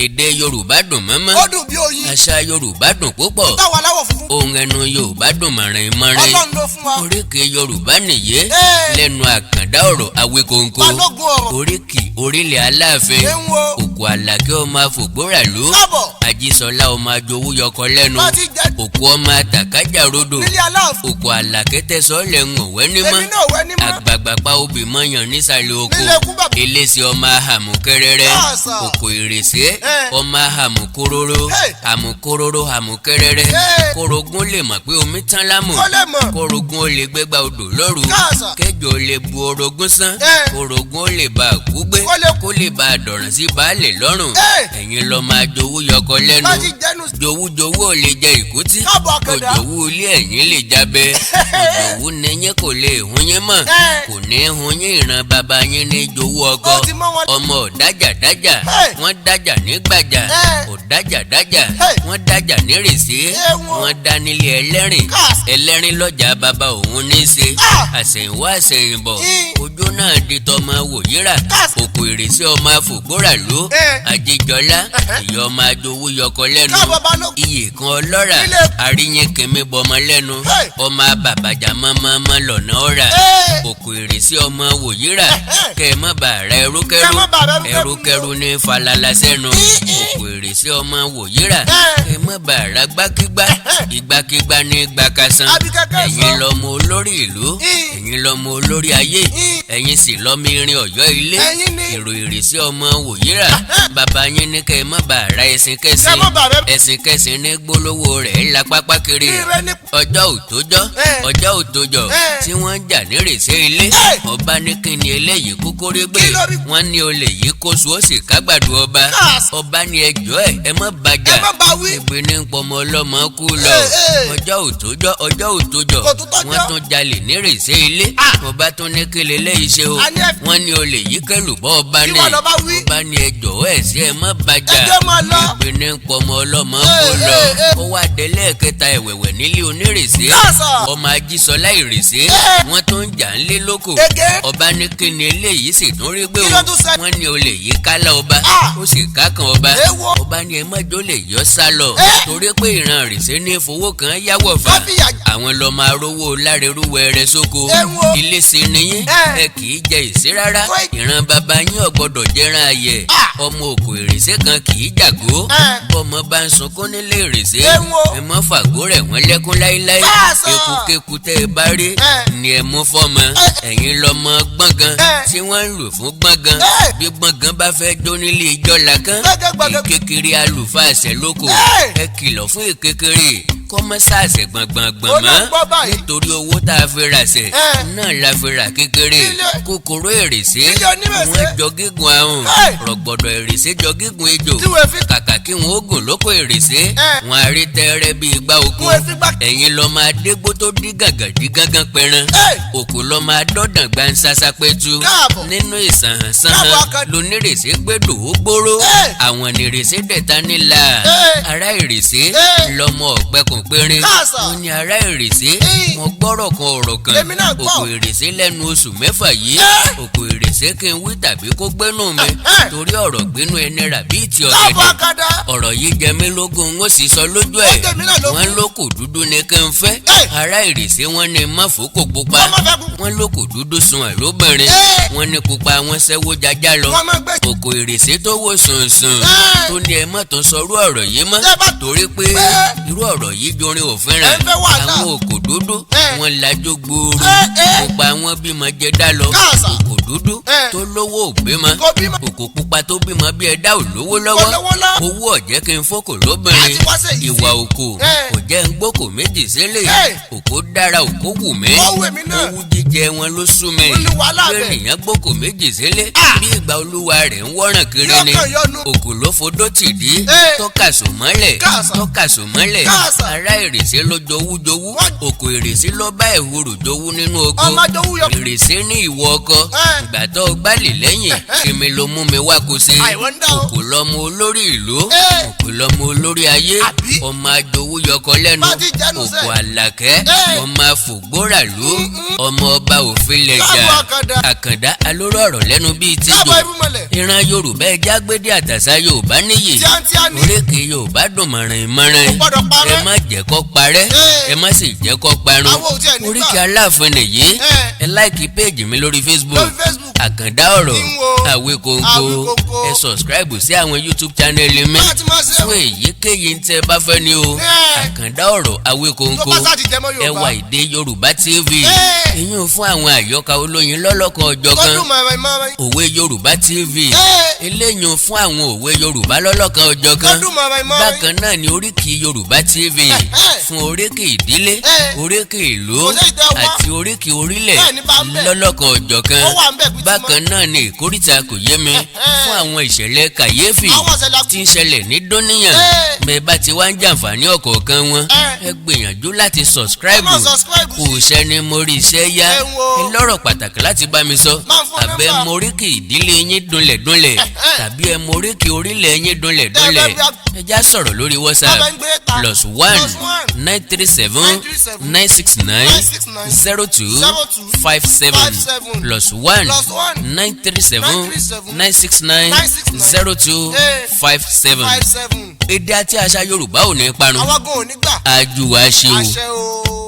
Èdè Yorùbá dùn mọ́mọ́. Ó dùn bí oyin. Àṣà Yorùbá dùn púpọ̀. Táwa aláwọ̀ funfun. Ohun ẹnu Yorùbá dùn mọ̀rìnmọ̀rìn. Ọlọ́run ló fún wa. Oríkì Yorùbá nìyé. Ee. Lẹ́nu àkàndá ọ̀rọ̀ Awíkonko. Balógun ọ̀rọ̀. Oríkì orílẹ̀ Aláàfin. Ewo. Òkú Àlàkẹ́ ọmọ àfògbóra ló. Káàbọ̀. Ajísọlá ọmọ ajowú yọkọ lẹ́nu. Bá ti jẹ́. Òkú ọmọ àtàkájà rodò. Nílé Aláàfin. Òkú Àlàkẹ́ tẹ̀sọ́ lẹ̀ ń wẹ́ nímọ́. Èmi náà wẹ́ nímọ́. Àgbààgbà pa obì mọ́yàn nísàlẹ̀ oko. Nílé ikú bàbá. Elése ọmọ àhàmù kẹrẹrẹ. Káàsà. Òkú ìrèsé. Ẹ. Ọmọ àhàmù kóróró. Hey. Àmù kóróró àmù kẹrẹrẹ. Hey. Kórogún lè mọ̀ pé omi tán lámù. Kó lè mọ̀. Kórogún ó lè gbégbá odò lóru. Káàsà. Kẹjọ lè bu orogún sán. Ẹ. Kórogún ó lè bá a kú gbé. Kó lè- Kó lè bá a dọ̀ràn sí baálé lọ́rùn. Ẹ. Ẹ̀yin lọ máa jowú yọkọ lẹ́nu. Bá ti jẹ́nu. Jowújowú ò lè jẹ ìkútí. Káàbọ̀ Àkàndá. Òjòwú ilé ẹ̀yìn lè jábẹ́. Òjòwú ni yín kò lè hun yín mọ̀. Ẹ. Kò ní hun yín, ìran bàbá yín ní jowú ọkọ. Ó ti mọ́ wọn. Ọmọ ọ̀dájàdájà. Hey. Wọ́n dájà ní gbàjà. Ẹ. Ọ̀dájàdájà. Hey. Wọ́n dájà ní rèsé. Ewọ. Wọ́n dá nílé ẹlẹ́rìn. Káàsì. Ẹlẹ́rìn lọ́jà bàbá òun ní í ṣe. Ah. Àṣẹ̀yìnwá àṣẹ̀yìnbọ̀. Í. Ojú náà di tọmọ wòyíra. Káàsì. Òkú ìrèsé ọmọ àfògbóra ló. Ẹ. Àjíjọlá. Ìyá ọmọ ajowú yọkọ lẹ́nu. Káàbọ̀ Balógun. Iyè kan ọlọ́rà. Nílé- Àríyìn kìnmí bọmọ lẹ́nu. Hey. Ọmọ abàbàjà mọ́mọ́mọ́ lọ́nà ọ̀rà. Ẹ. Òkú ìrèsí ọmọ wòyíra. Ẹ̀hẹ́. Kẹ́ ẹ má bàa ra ẹrúkẹ́rú. Kẹ́ ẹ má bàa ra ẹrúkẹ́rú. Ẹrúkẹ́rú ní falala sẹ́nu. Í, í. Òkú ìrèsí ọmọ wòyíra. Ẹ. Kẹ́ ẹ má bàa ra gbákígbá. Ẹ̀hẹ́. Ìgbàkígbá ní gbàkásán. Abíkẹ́kẹ́ sọ. Ẹ̀yin lọmọ olórí ìlú. Í. Ẹ̀yin lọmọ olórí ayé. Í. Ẹ̀yin sì lọmọ irin Ọ̀yọ́ ilé. Ẹ̀yin ni. Èrò ìrèsí ọmọ wòyíra. Bàbá yín ní kẹ́ ẹ má bàa ra ẹṣin kẹ́sìn. Kẹ́ ẹ má bàa rẹ- Ẹṣin kẹ́sìn ní gbólówó rẹ̀ la pápá kiri. Ire ní- Ọjọ́ òtójọ́. Ẹ. Ọjọ́ òtójọ́. Ẹ. Tí wọ́n ń jà nírèsé ilé. Ẹ. Ọba ní kí ni eléyìí kúkúrú gbé. Kí ló rí? Wọ́n ní olè yìí kó sùn ó sì kágbàdo ọba. Káàsì. Ọba ní ẹjọ́ ẹ̀ ẹ má bàjà. Ẹ má bá wí. Ìgbé ní pọmọ ọlọ́mọ kú lọ. Ẹ, ẹ. Ọjọ́ òtójọ́ ọjọ́ òtójọ́. Kò tún tọ́jọ́. Wọ́n tún jalè nírèsé ilé. Ah. Ọba tún ní kí leléyìí ṣe o. A ní ẹ- Wọ́n ní olè yìí kẹlù bọ́ ọba Kí ní. wọ́n lọ bá wí? Ọba ní ẹjọ́ ẹ̀ sí ẹ má bàjà. Ẹjọ́ máa lọ. Ìgbé ní pọmọ ọlọ́mọ Ẹ, kú lọ. ẹ, ẹ. Ó wá délé kẹta ẹ̀wẹ̀wẹ̀ nílé onírèsé. Káàsà. Ọmọ Ajísọlá ìrèsé. Ẹ. Wọ́n tún ń jà ń lé lóko. Ege. Ọba ní kí ni eléyìí sì tún rí gbé Kí o. ló tún ṣe? Wọ́n ní olè yìí kálá ọba. Ah. Ó sì kákan ọba. Èwo. Ọba ní ẹ mọ́jọ́ lè yọ sá lọ. Ẹ. Torí pé ìran ìrèsé ní fowó kan yáwọ̀ fà. Wọ́n fìyà jẹ- Àwọn lọ máa rówó lárẹrú wẹrẹ sóko. Èwo. Ilé ṣe niyín. Ẹ. Ẹ kì í jẹ ìsí rárá. Wait. Ìran bàbá yín ò gbọ́dọ̀ jẹran ayẹ. Ah. Ọmọ òkú ìrèsé kan kì í jàgó. Ẹ. Bọ́mọ bá ń sunkún nílé ìrèsé. Èwo. Ẹ mọ́ fàgó rẹ̀ wọ́n lẹ́kún láíláí. Káàsà. Ekukeku tẹ́ ẹ bá rí Ẹ. ni ẹ mú fọ́mọ. Ẹ. Ẹ̀yin lọmọ gbọ̀ngàn Ẹ. tí wọ́n ń lò fún gbọ̀ngàn. Ẹ. Bí gbọ̀ngàn bá fẹ́ jó nílé ìjọ làkán. Gbẹ̀gẹ̀ gbẹ̀gẹ̀. Ìkékeré àlùfáà àṣẹ lóko. Ẹ. Ẹ kìlọ̀ fún ìkékeré kọ́mọ́sáàsẹ̀ gbọ̀ngbọ̀ngbọ̀n Ó náà mọ́. gbọ́ báyìí. Nítorí owó tá a fi rà sẹ̀ Ẹ. náà la fi rà kékeré. Nílé- Kòkòrò èrèsé Nílé onírèsé. wọ́n jọ gígùn ahùn. Ẹ. Rọ̀gbọ̀dọ̀ èrèsé jọ gígùn ejò. Tí wọ́n fi- Kàkà kí wọ́n ó gùn lóko èrèsé. Ẹ. Wọ́n á rí tẹ́rẹ́ bí igbá oko. Wọ́n fi gbá- Ẹ̀yin lọ máa dégbó tó dí gàgà dí gángan pẹran. Ẹ. Òkú lọ máa dọ́dàn gbansasa pẹ̀tù. Káàbọ̀. Nínú ìsànhànsánhàn Káàbọ̀ Akàndá. lónírèsé gbẹ́dọ̀ ó gbóró. Ẹ. Àwọn nírèsé dẹ̀ta nílà. Ẹ. Ará ìrèsé Ẹ. lọmọ ọ̀pẹkùn péré. Káàsà. Wọ́n ní ará ìrèsé. Í. Mo gbọ́rọ̀ kan ọ̀rọ̀ kan. Èmi náà gbọ́. Òkú ìrèsé lẹ́nu oṣù 6 yìí. Ẹ. Òkú ìrèsé kí n wí tàbí kó gbénú mi. Ẹ. Torí ọ̀rọ̀ gbénú ẹni rà bíi ti Káàbọ̀ ọ̀gẹ̀dẹ̀. Àkàndá. Ọ̀rọ̀ yìí jẹ mí lógún n ó sì sọ lójú ẹ̀. Ó jẹ mí náà lógún. Wọ́n lóko dúdú ni kí n fẹ́. Ẹ. Ará ìrèsé wọ́n ní mọ́fókò pupa. Wọ́n má fẹ́ kú. Wọ́n lóko dúdú sun àlóbìnrin. Ẹ. Wọ́n ní pupa wọ́n sẹ́wó jajá lọ. Wọ́n máa gbé- Òkò ìrèsé tó wò sùnsùn. Ẹ. Tó ní ẹ mọ́ tó sọrú ọ̀rọ̀ yìí mọ́. Tẹ́ bá- Torí pé Ẹ. irú ọ̀rọ̀ yìí jorin òfin rà. Ẹ ń fẹ́ wàhálà. Àwọn òkò dúdú Ẹ. wọ́n lajú gbòòrò. Ẹ, ẹ. Pupa wọn bímọ jẹ dá lọ. Káàsà. Òkò dúdú Ẹ. tó lówó ò bímọ. Kò bímọ. Òkò pupa tó bímọ bí ẹ̀dá ò lówó lọ́wọ́. Kò lówó lọ́wọ́. Owó ọ̀jẹ́ kí n fókò lóbìnrin. Àti wá ṣe yìí sí. Ìwà òkò Ẹ. kò jẹ́ ń gbókò méjì sílẹ̀. Ẹ. Òkò dára òkò wù mí. Ó wù mí náà. Owú jíjẹ wọn ló sú mi. Ó ní wàhálà Bí bẹ̀. ènìyàn gbókò méjì sílẹ̀. Ah. Bí ìgbà olúwa rẹ̀ ń wọ́ràn kiri Yóò ni. kàn yọnu. Òkò ló fodó tì dí. Ẹ. Tọ́kasò mọ́lẹ̀. Káàsà. Tọ́kasò mọ́lẹ̀. Káàsà. Ará ìrèsé ló jowú jowú. Wọ́n- Òkò ìrèsé ló bá ìhurù jowú nínú oko. Ọmọ jowú yọ- Ìrèsé ní ìwọ ọkọ. Ẹ. Ìgbà tó Tó gbálẹ̀ lẹ́yìn, èmi ló mú mi wá kó ṣe. I wonder o. Òkú lọ́mọ olórí ìlú, òkú lọ́mọ olórí ayé, Àbí? ọmọ àjòwú yọkọ lẹ́nu, Bá ti jẹ́nu òkú sẹ́. àlàkẹ́, ọmọ àfògbóràlú, ọmọ ọba òfin lẹ̀jà. Káàbọ̀, Àkàndá. Àkàndá alóró ọ̀rọ̀ lẹ́nu bíi tíjò. Káàbọ̀, irúnmọlẹ̀. Ìran Yorùbá, ẹja gbédè àtàṣà Yorùbá níyì. Tíátíá ni. Oríkì Yorùbá dùn mọ̀rìn mọ̀rìn. Kò gbọ́dọ̀ parẹ́. Ẹ má jẹ́ kó parẹ́, ẹ má sì jẹ́ kó parun. Àwọn ò tiẹ̀ ní gbà. Oríkì Aláàfin nìyí. Ẹ like page mi lórí Facebook, Lórí Facebook. Àkàndá Ọ̀rọ̀ Ìwò. Àwíkòǹkò. Àwíkòǹkò. Ẹ subscribe sí àwọn YouTube channel mi Bá a ti máa ṣe. fún èyíkéyìí ń tẹ́ bá fẹ́ ni o. Àkàndá Ọ̀rọ̀ Àwíkòǹkò, Tó bá sá ti jẹ mọ́ Yorùbá. Ẹwà Èdè Yorùbá TV, ìyún fún àwọn àyọkà olóyin lọ́lọ́kan ọjọ́ kan. Tọ́dún mọ̀rìn mọ̀rìn. Òwe Yorùbá TV, eléyìn fún àwọn òwe Yorùbá lọ́lọ́kan ọjọ́ kan. Tọ́dún mọ̀rìn mọ̀rìn. Bákan náà ni Oríkì Yorùbá TV fún oríkì ìdílé, oríkì ìlú Kò sí ìtẹ́ wá. àti oríkì orílẹ̀ Bẹ́ẹ̀ ni bá ń bẹ̀. lọ́lọ́kan ọjọ́ kan. Ó wà ń bẹ̀ pìtìmọ́. Bákan náà ni Ìkórìtà Kò Yé Mi fún àwọn ìṣẹ̀lẹ̀ kàyéfì Àwọn ìṣẹ̀lẹ̀ tí ń ṣẹlẹ̀ ní dúníyàn. Bẹ́ẹ̀ bá ti wá ń jàǹfààní ọ̀kọ̀ọ̀kan wọn, ẹ gbìyànjú láti subscribe. Ẹ máa subscribe Kò sí. sẹ́ni mo rí iṣẹ́ yá. Ẹ wo. Ẹ lọ́rọ̀ pàtàkì láti bá mi sọ, Máa fún àbẹ́ nọ́mbà. moríkì ìdílé yín dunlẹ̀dunlẹ̀, tàbí ẹ moríkì orílẹ̀ yín dunlẹ̀dunlẹ̀, Ẹ ẹ já sọ̀rọ̀ lórí WhatsApp: Bá ń gbé ta. +1 +1 937 937 969 969 02 02 57, 57, +1 +1 937 937 969 969 02 57. 57. Èdè àti àṣà Yorùbá ò ní parun. Àwọn gan ò ní gbà. Àjùwà ṣe o. Àṣẹ o.